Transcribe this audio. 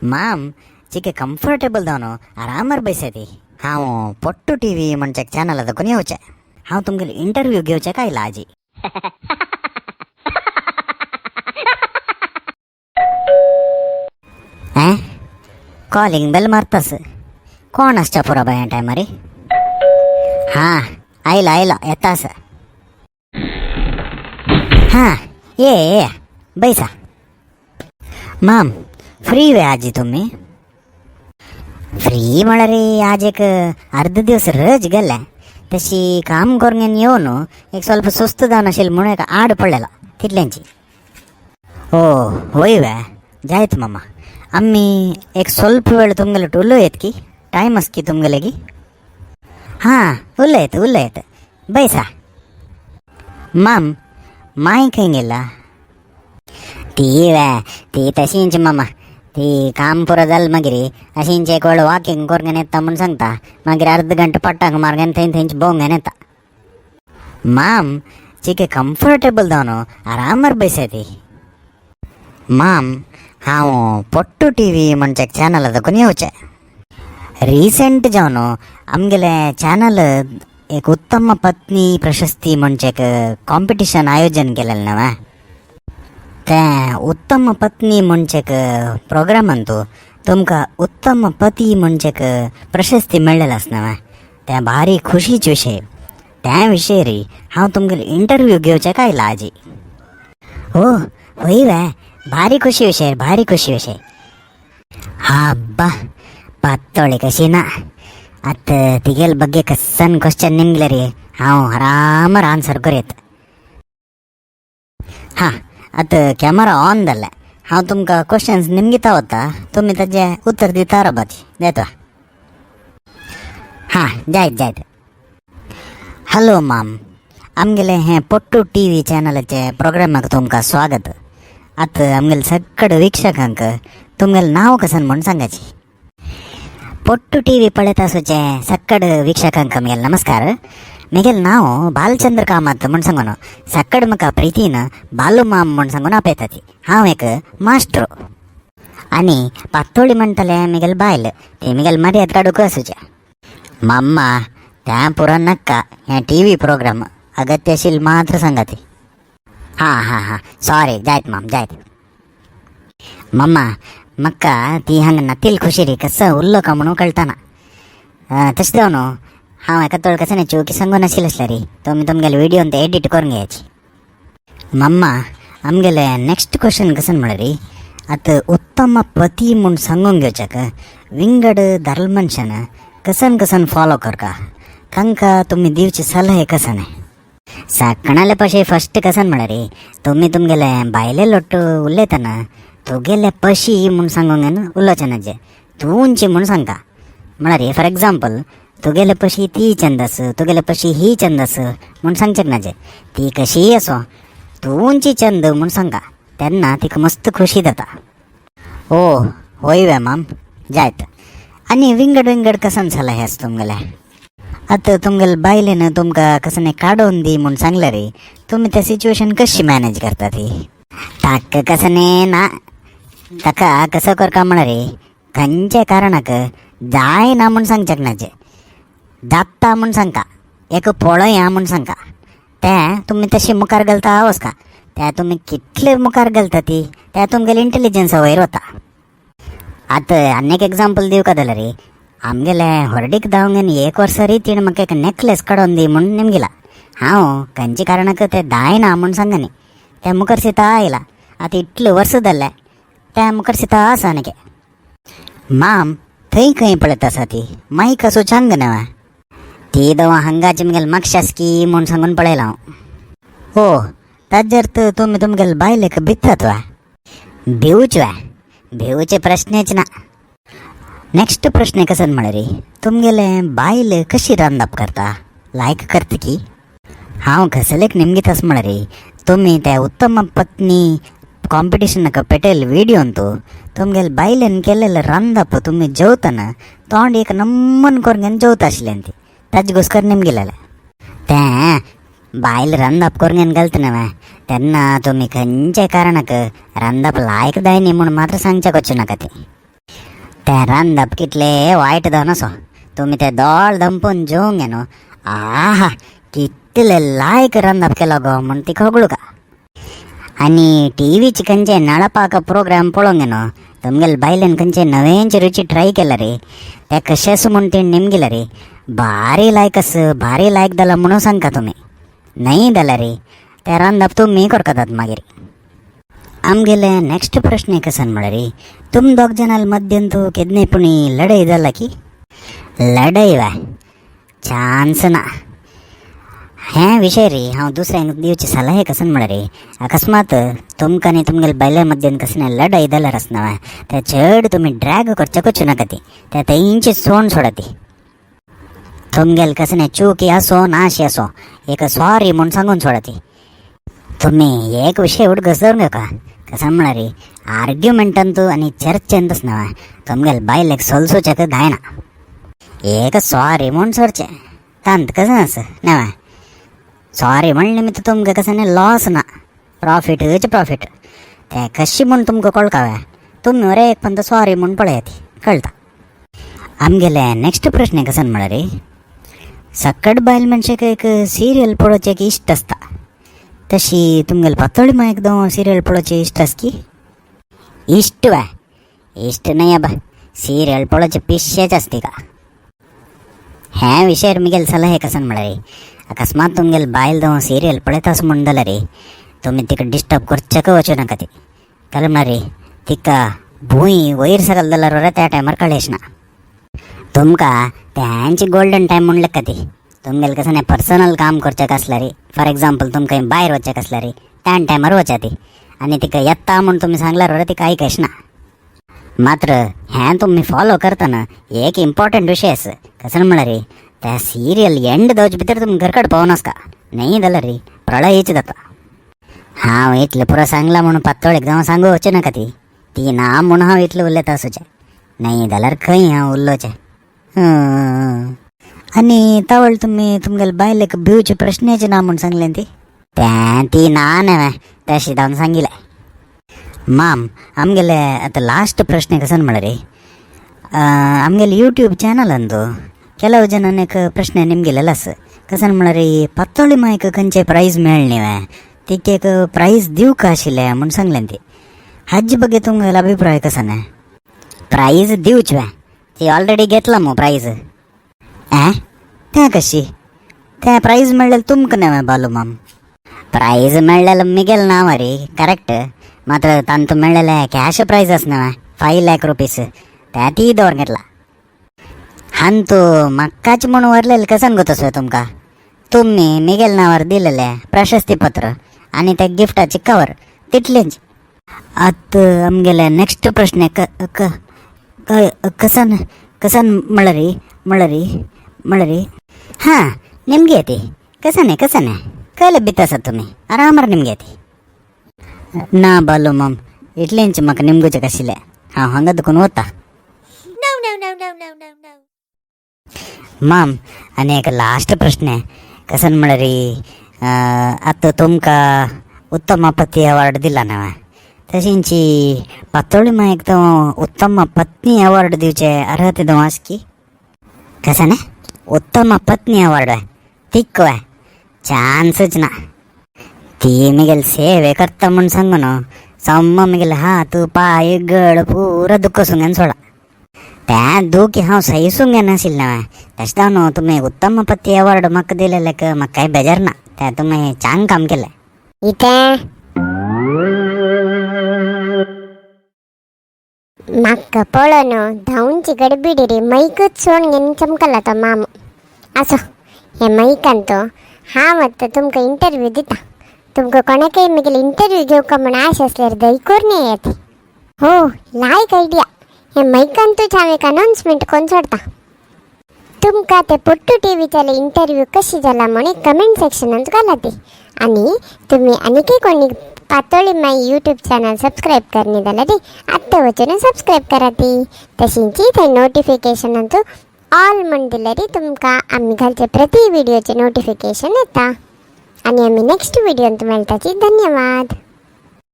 माम चिके कंफर्टेबल जावन आरामार बैसती. हांव पट्टू टी व्ही म्हणचे चॅनल दाखोवन येवचें. हांव तुमगेले इंटरव्यू घेवचें कायला आजी. हें कॉलिंग बेल मारतास कोण आसच्या पुरो बाय ह्या टायमारी. हां आयला आयला येतास. हां ये ये बैसा. माम फ्री वे आजी तुम्ही? फ्री म्हळ्यार आज एक अर्द दिवस रज गेले. तशी काम करून येवन एक ಸ್ವಲ್ಪ सुस्त जावन आशिल्लें म्हणून एक आड पडलेलो तितल्यांची. ओ होय वे जायत मामा. आम्ही एक ಸ್ವಲ್ಪ वेळ तुमगेले उलयत की टायम आस की तुमगेले की? हां उलयत उलयत बैसा. माम माय खंय गेला? ती वे ती तशींच मामा. ती काम पुरो जालें मागीर अशींच एक वेळ वॉकिंग करून येता म्हूण सांगता. मागीर अर्द घंटो पट्टांक मारून थंय थंयच भोंवून येता. माम चिके कंफर्टेबल जावन आरामार बैसती. माम हांव पट्टू टी व्ही म्हणचे चॅनल दाखोवन येवचें. रिसेंट जावन आमगेले चॅनल एक उत्तम पत्नी प्रशस्ती म्हणचे एक कॉम्पिटिशन आयोजन केलेलें न्हय. तें उत्तम पत्नी म्हणचे एक प्रोग्रामांतू तुमकां उत्तम पती म्हणचे एक प्रशस्ती मेळ्ळेलें आसा न्हय. तें भारी खुशीच विशय. त्या विशय रे हांव तुमगेले इंटरव्यू घेवचें कायला आजी. हो होय वे भारी खुशी विशय भारी खुशी विशय. हा बा पातोळी कशी ना. आतां तिगेल ಬಗ್ಗೆ कसन क्वेश्चन निमगले रे हांव आरामार आन्सर करयत. हां आतां कॅमेरा ऑन जाल्ले. हांव तुमकां क्वेश्चन्स निमगिता वता तुमी ताजे उत्तर दिता रावपाची जायत. हां जायत जायत. हॅलो माम, आमगेले हें पट्टू टी व्ही चॅनलाचे प्रोग्रामाक तुमकां स्वागत. आतां आमगेले सगळे वीक्षकांक तुमगेलें नांव कसन म्हूण सांगाची. पट्टू टी व्ही पळयता आसूचे सक्कड वीक्षकांक म्हगेलो नमस्कार. म्हगेलें नांव बालचंद्र कामत म्हूण सांगून सक्कड म्हाका प्रितीन बालू माम म्हूण सांगून आपयता ती. हांव एक मास्टर आनी पातोळी म्हणटले म्हगेले बायल ती म्हगेले मर्याद काडूंक आसूचे. मम्मा त्या पुरो नाका हें टी व्ही प्रोग्राम अगत्य आशिल्लें मात्र सांगा ती. हां हां हां सॉरी जायत माम जायत. मम्मा म्हाका ती हांगा नातील खुशी रे कसं उरलो का म्हणून कळताना. तशें जावन हांव एका तोळ कसं चुकी सांगून नाशिल्लें आसलें रे तुमी तुमगेले व्हिडियोन ते एडिट करून घेयाची. मम्मा आमगेले नेक्स्ट क्वेश्चन कसन म्हळ्यार आतां उत्तम पती म्हूण सांगून घेवच्याक विंगड दारल मनशान कसन कसन फॉलो करका तांकां तुमी दिवचे सलहे कसन. सगळ्याले पशी फस्ट कसन म्हळ्यार तुमी तुमगेले बायले लोट उलयतना तुगेले पशी म्हूण सांगूंक उलोवचें ना जे तुमची म्हूण सांगता. म्हळ्यार फॉर एग्जाम्पल तुगेले पशी ती चंद आस तुगेले पशी ही चंद आस म्हूण सांगचें ना जे ती कशीय असो तुमची चंद म्हूण सांगा तेन्ना तिका मस्त खुशी जाता. ओ होय वे माम जायत. आनी विंगड विंगड कसन सलहे आसा तुमगेले. आतां तुमगेले बायलेन तुमकां कसने काडून दी म्हूण सांगलें रे तुमी त्या सिच्युएशन कशी मॅनेज करता ती? ताका कसने ना ताका कसं करका म्हळ्यार रे खंयच्या कारणाक जायना म्हूण सांगचें ना जे जाता म्हूण सांगता एक पळया म्हूण सांगता तें तुमी तशी मुखार घालता वसका त्या तुमी कितले मुखार घालता ती त्या तुमगेले इंटेलिजन्सा वयर वता. आतां आनी एक एग्जाम्पल दिवका जाल्यार रे आमगेले होर्डीक धांवंक एक वर्सा रे तिणें म्हाका एक नेकलेस काडून दी म्हूण निमगिला. हांव खंयच्या कारणाक तें जायना म्हूण सांगनी तें मुखार सिता आयला. आतां इतलें वर्स जालें तें मुखार सिता आसा आनीक. माम थंय खंय पळयता आसा ती मायक असो चांग न्हय ती दवा हांगाची म्हगेले मागशास की म्हूण सांगून पळयला हांव. ओ ताजेर तर तुमी तुमगेले बायलेक भितात वा? भिवच वा भिवचे प्रश्नच ना. नेक्स्ट प्रश्न कसन म्हळ्यार तुमगेले बायल कशी रांदप करता लायक करता की? हांव कसलेक निमगितास म्हळ्यार तुमी त्या उत्तम पत्नी कॉम्पिटिशनाक पेटयल्ले व्हिडियोन तुमगेले बायलेन केलेलें रांदप तुमी जेवतना तोंड एक नम्मन करून जेवता आशिल्लें ती ताजे गोस्कर निमगिलेलें. तें बायल रांदप करून घालता न्हय तेन्ना तुमी खंयच्या कारणाक रांदप लायक जाय न्ही म्हूण मात्र सांगच्या कच्चू नाका ती. तें रांदप कितलें वायट जावन आसो तुमी ते दोळ दंपून जेवंक न्हू, आहा कितले लायक रांदप केलो गो म्हूण ती खगळुका. आनी टी व्हीचे खंयचे नळपाक प्रोग्राम पळोवंक न्हू, तुमगेले बायलेन खंयचे नवेंचे रुची ट्राय केला रे, ते कशेंच म्हूण तेणी निमगिला रे, भारी लायक आस, भारी लायक जाला म्हणून सांगता तुमी. न्हय जाल्यार रे ते रांदप तुमी करतात मागीर. आमगेले नेक्स्ट प्रश्न कसन म्हळ्यार रे, तुम दोग जणां मध्यंतू केदने पुणी लढाई जाला की? लढाई वा चान्स ना. हें विशय रे हांव दुसऱ्यांक दिवचे सलाहे कसन म्हळ्यार रे, अकस्मात तुमकां आनी तुमगेले बायले मध्यन कसले लढाई जाल्यार आसना वा, ते चड तुमी ड्रॅग करच्याकूच नाका, ती ते तेंची सोण सोडा ती. तुमगेले कसले चुकी आसो नाशी आसो, एक सॉरी म्हूण सांगून सोडा ती. तुमी एक विशय उडगस दवरून घेवका, कसं म्हळ्यार रे, आर्ग्युमेंटांतू आनी चर्चेंत आसना वा तुमगेले बायलेक सोलसोच्याक जायना. एक सॉरी म्हूण सोडचें तांत कसं आसा ना वा. सॉरी म्हणलें निमित्त तुमकां कसं न्ही लॉस ना, प्रॉफिटच प्रॉफिट. ते कशी म्हूण तुमकां कळका, तुमी मरे एक पंत सॉरी म्हूण पळयात ती कळटा. आमगेले नेक्स्ट प्रश्न कसन म्हळ्यार रे, सकट बायल मनशेक एक सिरियल पळोवचें एक इश्ट आसता, तशी तुमगेले पातोळी मा एकदम सिरियल पळोवचें इश्ट आस की? इश्ट वा इश्ट न्हय आबा, सिरियल पळोवचें पिश्शेच आसता तिका. हें विशयर मिगेल सलाह कसन म्हळ्यार रे, अकस्मात तुमगेले बायल दव सिरियल पळयता आसा म्हूण जाल्यार रे तुमी तिका डिस्टर्ब करच्याक वचूं नाका ती. कारण म्हळ्यार रे तिका भूंय वयर सकयल जाल्यार रे त्या टायमार कळेश ना. तुमकां तेंची गोल्डन टायम म्हूण लेखा ती. तुमगेले कसं नाही पर्सनल काम करच्याक आसल्यार रे, फॉर एग्जाम्पल तुमकां भायर वचच्याक आसल्यार रे त्या टायमार वचा ती, आनी तिका येता म्हूण तुमी सांगल्यार रे तिका आयकश ना. मात्र हें तुमी फॉलो करतना एक इम्पॉर्टंट विशय आसा, कसं म्हळ्यार रे त्या सिरियल एंड जावचे भितर तुमी घरकड पावनासका, न्हय जाल्यार रे प्रळयच जाता. हांव इतलें पुरो सांगलां म्हणून पातोळेक जावं सांगू वचूं नाका ती, ती ना म्हूण हांव इतलें उलयता आसूचें, न्हय जाल्यार खंय हांव उल्लोचें. आनी तावळ तुमी तुमगेले बायलेक भिवचे प्रश्नच ना म्हूण सांगलें ती, तें ती ना न्हय तशें जावन सांगिलें. माम आमगेले आतां लास्ट प्रश्न कसन म्हळ्यार रे, आमगेले यूट्यूब चॅनल अंದು ಕೆಲವು ಜನಕ್ಕೆ ಪ್ರಶ್ನೆ ನಿಮಗೆಲ್ಲ ಆಸ, कसन म्हळ्यार रे पातोळी मायक खंयचे प्रायज मेळ्ळें तिकेक प्रायज दिवंक आशिल्लें म्हूण सांगलें ती. हाजे ಬಗ್ಗೆ तुमगेलो अभिप्राय कसन? प्रायज दिवचें ती ऑलरेडी घेतला मू प्रायज. ए तें कशी तें प्रायज मेळ्ळें तुमकां न्हय बालू माम? प्रायज मेळ्ळेलें मिगेल नांव रे करेक्ट, मात्र तांतू मेळ्ळेलें कॅश प्रायज आस न्हय 5 लाख रुपीस, तें ती दवर घेतला. हांतू म्हाकाच म्हूण व्हरलेलें कसन गो तसो तुमकां? तुमी मिगेल नांवार दिलेलें प्रशस्तीपत्र आनी ते गिफ्टाचे कवर तितलेंच. आतां आमगेले नेक्स्ट प्रश्न क क कसन कसन म्हळ्यार म्हळ्यार म्हळ्यार हां निमगे ती कसने कसने कयले भिता आसात तुमी आरामार निमगे ती. ना बालू माम इतलेंच म्हाका निमगुचें आशिल्लें, हांव हांगा दुखून वता. No, no, no, no, no, no, no. माम आनी एक लास्ट प्रश्न कसन म्हळ्यार आतां तुमकां उत्तम पती अवॉर्ड दिला न्हय, तशींची पातोळी मायक तो उत्तम पत्नी अवॉर्ड दिवचे अर्हते दव आस की? कसं उत्तम पत्नी अवॉर्ड तिक्क चान्सच ना. ती मिगेल सेवे करता म्हूण सांगू न्हू, सम्म मिगेल हात पाय गळ पुरा दुखसूंक सोडा, त्या दुखी हांव सहिसूंक येनाशिल्लें न्हय. तशें जावन न्हू तुमी उत्तम पती अवॉर्ड म्हाका दिलेलें म्हाका कांय बेजार ना, तें तुमी चांग काम केलें. इतें म्हाका पळोवन धांवची गडबिडी रे मैकूच सोड घेवन चमकला तो मामू. आसो हे मैकान तो हांव आतां तुमकां इंटरव्यू दिता. तुमकां कोणाकय म्हगेले इंटरव्यू घेवका म्हूण आश आसल्यार दयकूर न्ही येत. हो लायक आयडिया, हे मैकांतूच हांव एक अनाउन्समेंट कोन सोडता. तुमकां ते पोट्टू टीव्हीचेले इंटरव्यू कशी जाला म्हूण एक कमेंट सेक्शनांत घाला ती. आनी तुमी आनीकय कोणी पातोळी माई यूट्यूब चॅनल सबस्क्रायब करनी जाल्यार आत्तां वचून सबस्क्रायब करा ती. तशींची थंय नोटिफिकेशनांतू ऑल म्हूण दिल्यार तुमकां आमी घालचे प्रति व्हिडिओचे नोटिफिकेशन येता. आनी आमी नेक्स्ट व्हिडियोंत मेळटाची. धन्यवाद.